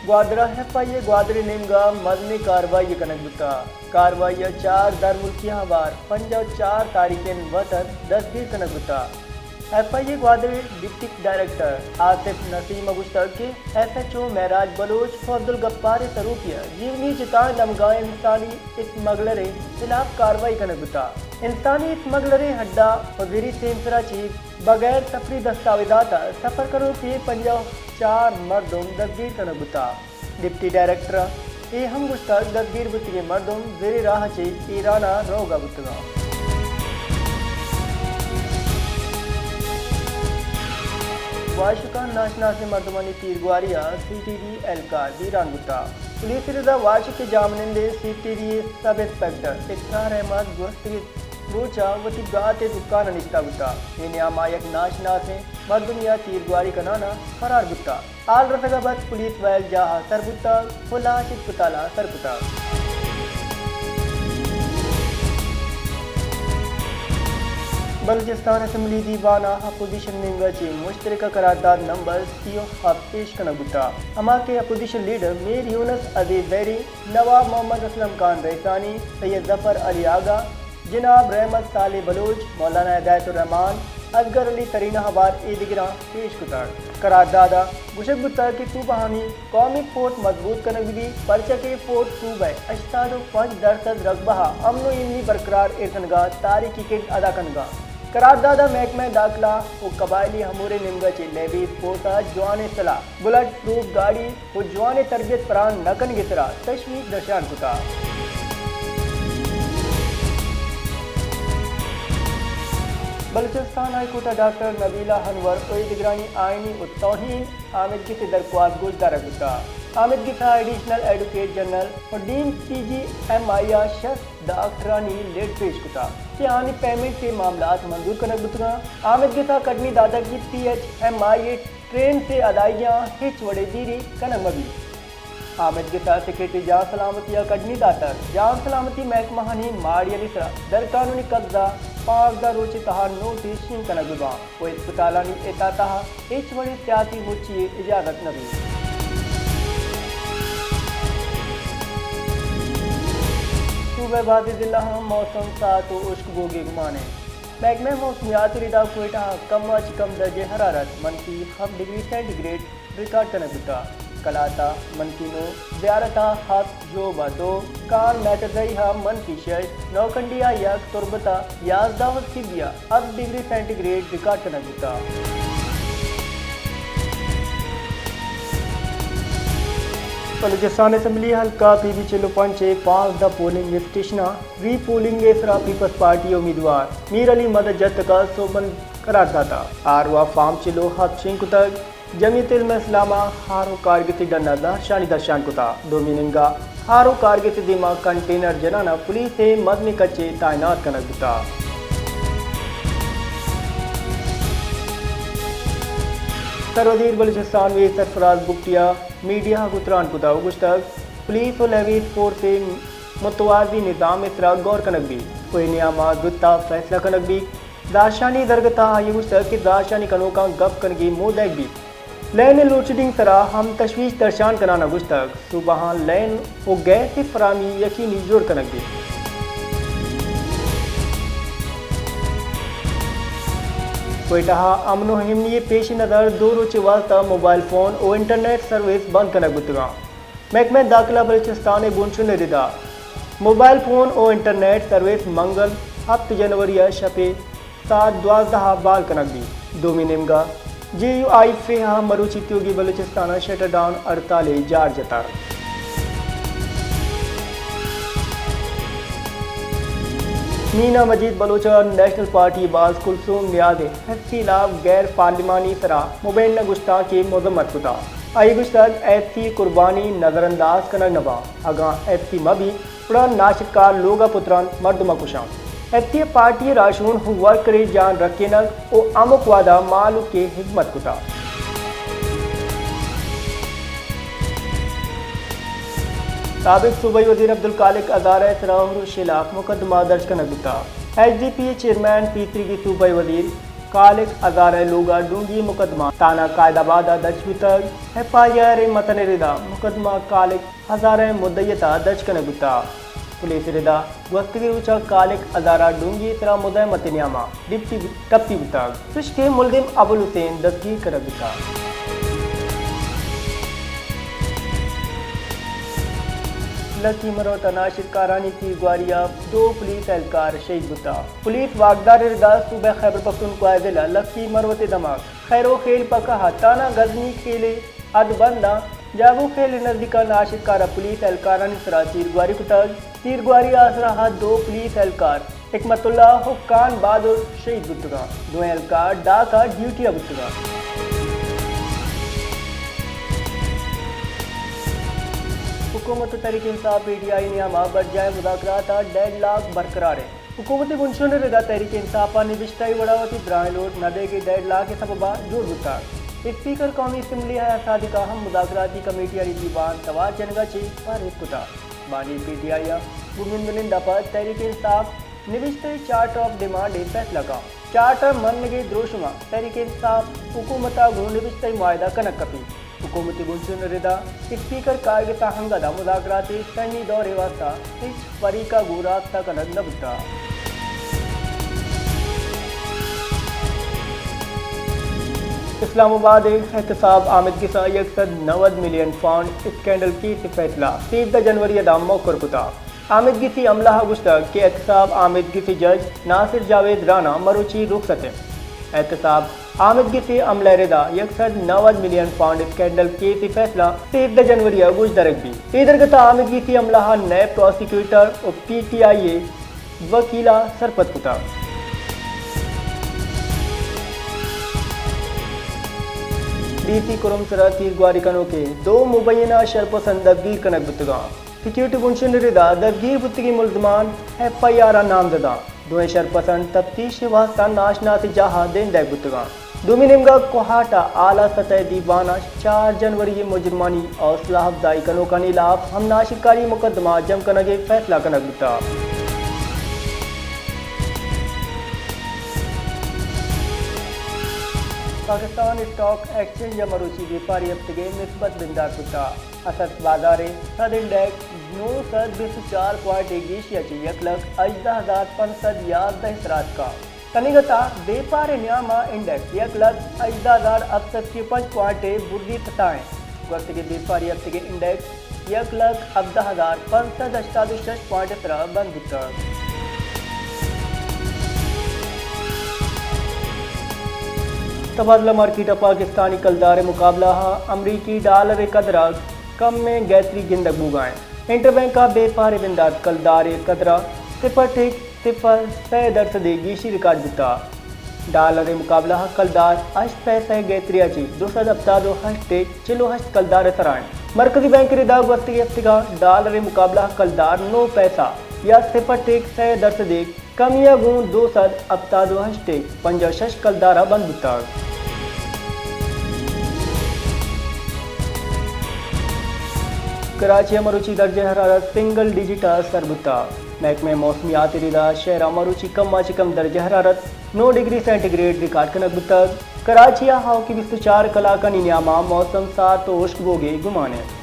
گوادر ءَ ایف آئی اے گوادر ءِ نیمگ ءَ مزنیں کاروائی کنگ بوتگ۔ کاروائی ءَ چار درملکی ہوار پنجاہ ءُ چار تارکین وطن دزگیر کنگ بوتگ۔ ایف آئی اے گوادر ءِ ڈپٹی ڈائریکٹر آصف نسیم ءَ گوشتگ کہ ایس ایچ او معراج بلوچ ءُ عبدالغفار ءِ سروکی ءَ جیونی جتائیں دمگاں انسانی اسمگلریں ہلاپ کاروائی کنگ بوتگ۔ انسانی اسمگلریں اڈہ ءُ زیری سیمسر ءَ چہ بغیر سفری دستاویزات ءَ سفر کنوکیں پنجاہ ءُ چار مردم دزگیر کنگ بوتگ۔ ڈپٹی ڈائریکٹر ءَ اے ہم گوشتگ، دزگیر بوتگیں مردم زیریں راہ ءَ چہ ایران ءَ روگ ءَ بوتگ اَنت۔ واشک ءَ ناشناسیں مردمانی تیرگواری ءَ سی ٹی ڈی اہلکار بیران بوتگ۔ پولیس ءِ رد ءَ واشک ءِ جاہمنندیں سی ٹی ڈی ءِ سب انسپکٹر اسرار احمد گوستگیں روچ ءَ وتی برات ءِ دکان ءَ نشتہ بوتگ۔ اے نیام ءَ یک ناشناسیں مردمے ءَ تیرگواری کنان ءَ فرار بوتگ۔ ہال رسگ ءَ پد پولیس ویل جاہ ءَ سر بوتگ ءُ لاش اسپتال ءَ سر کتگ۔ بلوچستان اسمبلی دیوان ءَ اپوزیشن نیمگ ءَ چہ مشترکہ قرارداد نمبر سی ءُ ہپت پیش کنگ بوتگ، ہما کہ اپوزیشن لیڈر میر یونس عزیز زہری، نواب محمد اسلم خان رئیسانی، سید ظفر علی آغا، جناب رحمت صالح بلوچ، مولانا ہدایت الرحمان، اصغر علی ترینہ ہوار اے دگراں پیش کتگ۔ قرارداد ءَ گوشگ بوتگ کہ صوبہانی قومی فوٹ مضبوط کنگ بہ بیت، پرچا کہ اے فوٹ صوبہ ءِ ہشتاد ءُ پنچ درسد رقبہ ءَ امن ءُ ایمنی برقرار ایر کنگ ءَ تاریخی کڑد ادا کنگ ءَ۔ قرارداد ءَ محکمہ داخلہ ءُ قبائلی امورے نیمگ ءَ چہ لیوی اسپورٹس ءَ جوانیں سلاہ، بلٹ پروف گاڑی، ءُ جوانیں تربیت فراہم نہ کنگ ءِ سرا تشویش درشان کتگ۔ بلوچستان ہائی کورٹ ءَ ڈاکٹر نبیلہ انور ءُ اے دگرانی آئینی ءُ توہین آمیدگس ءِ درخواست گوشدارگ بوتگ۔ آمیدگس ءَ ایڈیشنل ایڈووکیٹ جنرل ءُ ڈیم پی جی ایم آئی ءَ شست ڈاکٹرانی لٹ پیش کتگ کہ آہانی پیمنٹ ءِ معاملات منظور کنگ بوتگ اَنت۔ آمیدگس ءَ کڈنی داتگ کہ پی ایچ ایم آئی ءِ ٹریمز ءِ ادائیگیاں ہچ وڑیں دیری کنگ مہ بیت۔ آمیدگس ءَ سیکرٹری جان سلامتی ءَ کڈنی داتگ جان سلامتی محکمہانی ماڑیانی سرا درقانونی قبضہ پانزدہ روچ ءِ تہا نوٹس شنگ کنگ بہ باں ءُ اسپتالانی اطاعت ءَ ہچ وڑیں سیاسی مچی ءِ اجازت نہ بیت۔ صوبہ ءِ بازیں ضلعاں موسم ساعت ءُ ہشک بوگ ءِ گمان اِنت۔ محکمہ موسمیات ءِ ردا کوئٹہ ءَ کم ءَ چہ کم درجہ حرارت منفی ہفت ڈگری سینٹی گریڈ ریکارڈ کنگ بوتگ۔ کلات ءَ منفی نو، زیارت ءَ ہفت، ژوب ءَ دو، کان میترزئی ءَ منفی شش، نوکنڈی ءَ یک، تربت ءَ یازدہ ءُ سبی ءَ ہفت ڈگری سینٹی گریڈ ریکارڈ کنگ بوتگ۔ بلوچستان اسمبلی حلقہ پی بی چل ءُ پنچ ءِ پانزدہ پولنگ اسٹیشناں ری پولنگ ءِ سرا پیپلز پارٹی ءِ امیدوار میر علی مدد جتک ءَ سوبمند قرار داتگ۔ آر او ءَ فارم چل ءُ ہپت شنگ کتگ۔ جمعیت علماء اسلام ءَ آر او کارگس ءِ ڈن ءَ زہرشانی درشان کتگ۔ دومی نیمگ ءَ آر او کارگس ءِ دیما کنٹینر جنان ءَ پولیس ءِ مزنیں کچے تعینات کنگ بوتگ۔ سروزیر بلوچستان میر سرفراز بگٹی ءَ میڈیا ءَ گوں تران کتگ ءُ گوشتگ، پولیس ءُ لیوی فورس ءِ متوازی نظام ءِ سرا غور کنگ بیت ءُ اے نیام ءَ زوت ءَ فیصلہ کنگ بیت۔ زہرشانی ءِ درگت ءَ آئی ءَ گوشتگ کہ زہرشانی کنوکاں گپ کنگ ءِ موہ دئیگ بیت۔ لین ءِ لوڈشیڈنگ ءِ سرا ہم تشویش درشان کنان ءَ گوشتگ، صوبہاں لین ءُ گیس ءِ فراہمی یقینی جوڑ کنگ بیت۔ کوئٹہ ءَ امن ءُ ایمنی ءِ پیش نظر دو روچ ءِ واستہ موبائل فون ءُ انٹرنیٹ سروس بند کنگ بوتگ اَنت۔ محکمہ داخلہ بلوچستان ءِ بنشون ءِ ردا موبائل فون ءُ انٹرنیٹ سروس منگل ہپت جنوری ءَ شپ ءِ ساعت دوازدہ ءَ بحال کنگ بیت۔ دومی نیمگ ءَ جے یو آئی ایف اے ءَ مروچی تیوگیں بلوچستان ءَ شٹر ڈاؤن ہڑتالے جار جتگ۔ مینا مجید بلوچ ءَ نیشنل پارٹی ءِ باز کلثوم نیاز ءِ ایف سی ءِ ہلاپ غیر پارلیمانی سرا مبینہ گشتانکے مذمت کتگ۔ آئی ءَ گوشتگ، ایف سی ءِ قربانی نظر انداز کنگ نہ باں۔ اگاں ایف سی مہ بیت، گڑا ناشرکار لوگ ءَ پتران مردم ءَ کشاں۔ ایف سی ءَ پارٹی ءِ راہشون ءُ ورکر ءِ جان رکینگ ءُ ہمک وہد ءَ مہلوک ءِ ہزمت کتگ۔ سابق صوبائی وزیر عبدالخالق ہزارہ ءِ سرا ہروش ءِ ہلاپ مقدمہ درج کنگ بوتگ۔ ایس ڈی پی ءِ چیئرمین پیسریگیں صوبائی وزیر کالک ہزارہ ءِ لوگ ءَ ڈونگی مقدمہ تھانہ قائد آباد ءَ درج بوتگ۔ ایف آئی آر ءِ متن ءِ ردا مقدمہ کالک ہزارہ ءِ مدعی ءِ تھا درج کنگ بوتگ۔ پولیس ءِ ردا گوستگیں روچ ءَ کالک ہزارہ ڈونگی ءِ سرا مزاحمت ءِ نیام ءَ ڈپٹی ٹپی بوتگ، چوشکہ ملزم ابوالحسین دستگیر کنگ بوتگ۔ لکی مروت ءَ ناشرکارانی تیرگواری ءَ دو پولیس اہلکار شہید بوتگ۔ پولیس واکدار ءِ ردا صوبہ خیبر پختونخوا ءِ ضلع لکی مروت ءِ دمگ خیرو خیل پکہ ءَ تھانہ غزنی خیل ءِ حد بند ءَ جاگو خیل ءِ نزیک ءَ ناشرکار ءَ پولیس اہلکارانی سرا تیرگواری کتگ۔ تیرگواری ءِ آسرا ءَ دو پولیس اہلکار حکمت اللہ ءُ خان بہادر شہید بوتگ اَنت۔ دوئیں اہلکار ڈاک ءَ ڈیوٹی ءَ بوتگ اَنت۔ حکومت ءُ تحریک انصاف، پی ٹی آئی، ءِ نیام ءَ برجاہیں مذاکرات ءَ ڈیڈ لاک برقرار اِنت۔ حکومت ءِ بنشون ءِ ردا تحریک انصاف ءَ نبشتہی وڑ ءَ وتی دراہیں لوٹ نہ دیگ ءِ ڈیڈ لاک ءِ سبب ءَ جوڑ بوتگ۔ اسپیکر قومی اسمبلی حیات صادق ءَ ہم مذاکراتی کمیٹیانی دیوان توار جنگ ءَ چہ پرہیز کتگ۔ بانی پی ٹی آئی ءَ گوں نند نند ءَ پد تحریک انصاف نبشتہی چارٹر آف ڈیمانڈ ءِ فیصلہ کنت۔ چارٹر منگ ءِ دروشم ءَ تحریک انصاف حکومت ءَ گوں نبشتہی معاہدہ کنگ کپیت۔ حکومت ءِ بنشون ءِ ردا اسپیکر کارگس ءَ انگت ءَ مذاکرات ءِ سیمی دور ءِ واستہ ہچ فریق ءَ گوں رابطہ کنگ نہ بوتگ۔ اسلام آباد ءِ احتساب آمدگس ءَ یک سد نود ملین پاؤنڈ اسکینڈل کیس ءِ فیصلہ سیزدہ جنوری ءَ داں موکر کتگ۔ آمدگسی عملہ ءَ گوشتگ کہ احتساب آمدگس ءِ جج ناصر جاوید رانا مروچی رخصت اِنت۔ احتساب آمدگسی عملہ ءِ ردا یک سد نود ملین پاؤنڈ اسکینڈل کیس ءِ فیصلہ سیزدہ جنوری ءَ گوشدارگ بیت۔ اے درگت ءَ آمدگسی عملہ ءَ نائب پراسیکیوٹر ءُ پی ٹی آئی ءِ وکیل ءَ سرپد کتگ۔ ڈی سی کرم سرا تیرگواری کنوکیں دو مبینہ شرپسند دزگیر کنگ بوتگ اَنت۔ سیکورٹی بنشون ءِ ردا دزگیر بوتگیں ملزمان ایف آئی آر ءَ نامزد اَنت۔ دوئیں شرپسند تفتیش ءِ واستہ ناشناسیں جاہ ءَ دیم دئیگ بوتگ اَنت۔ دومی نیمگ ءَ کوہاٹ ءَ اعلی سطح ءِ دیوان ءَ چار جنوری ءِ مجرمانی حوصلہ افزائی کنوکانی ہلاپ ہم ناشرکاری مقدمہ جم کنگ ءِ فیصلہ کنگ بوتگ۔ پاکستان اسٹاک ایکسچینج ءَ مروچی بیپاری ہفتگ ءِ مثبت بندات کتگ۔ اسست بازار ءِ سد انڈیکس نو سد بیست ءُ چار پوائنٹ ءِ گیشی ءَ چہ یک لکھ ہژدہ ہزار پنچ سد یازدہ ءَ سر اتکگ۔ تنیگت ءَ بیپار ءِ نیام ءَ انڈیکس یک لکھ ہژدہ ہزار ہپت سد سی ءُ پنچ پوائنٹ ءِ برزی ءَ ستائیں۔ گوستگیں بیپاری ہفتگ ءِ انڈیکس یک لکھ ہبدہ ہزار پنچ سد ہشتاد ءُ شش پوائنٹ ءِ سرا بند بوتگ۔ تبادلہ مارکیٹ ءَ پاکستانی کلدار ءِ مقابلہ ءَ امریکی ڈالر ءِ قدر ءَ کمیں گہتری گندگ بوگ ءَ اِنت۔ انٹر بینک ءَ بیپار ءِ بندات کلدار ءِ قدر ءَ صفر ٹک صفر سئے درسد ءِ گیشی ریکارڈ بوتگ۔ ڈالر ءِ مقابلہ ءَ کلدار ہشت پیسہ ءِ گہتری ءَ چہ دو سد ہپتاد ءُ ہشت ٹک چل ءُ ہشت کلدار ءِ سرا اِنت۔ مرکزی بینک ءِ ردا گوستگیں ہفتگ ءَ ڈالر ءِ مقابلہ ءَ کلدار نو پیسہ یا صفر ٹک سئے درسد ءِ کمی ءَ گوں دو سد ہپتاد ءُ ہشت ٹک پنجاہ ءُ شش کلدار ءَ بند بوتگ۔ کراچی ءَ مروچی درجہ حرارت سنگل ڈیجٹ ءَ سر بوتگ۔ محکمہ موسمیات ءِ ردا شہر ءَ مروچی کم ءَ چہ کم درجہ حرارت نو ڈگری سینٹی گریڈ ریکارڈ کنگ بوتگ۔ کراچی ءَ آؤکیں بیست ءُ چار کلاکانی نیام ءَ موسم سارت ءُ ہشک بوگ ءِ گمان اِنت۔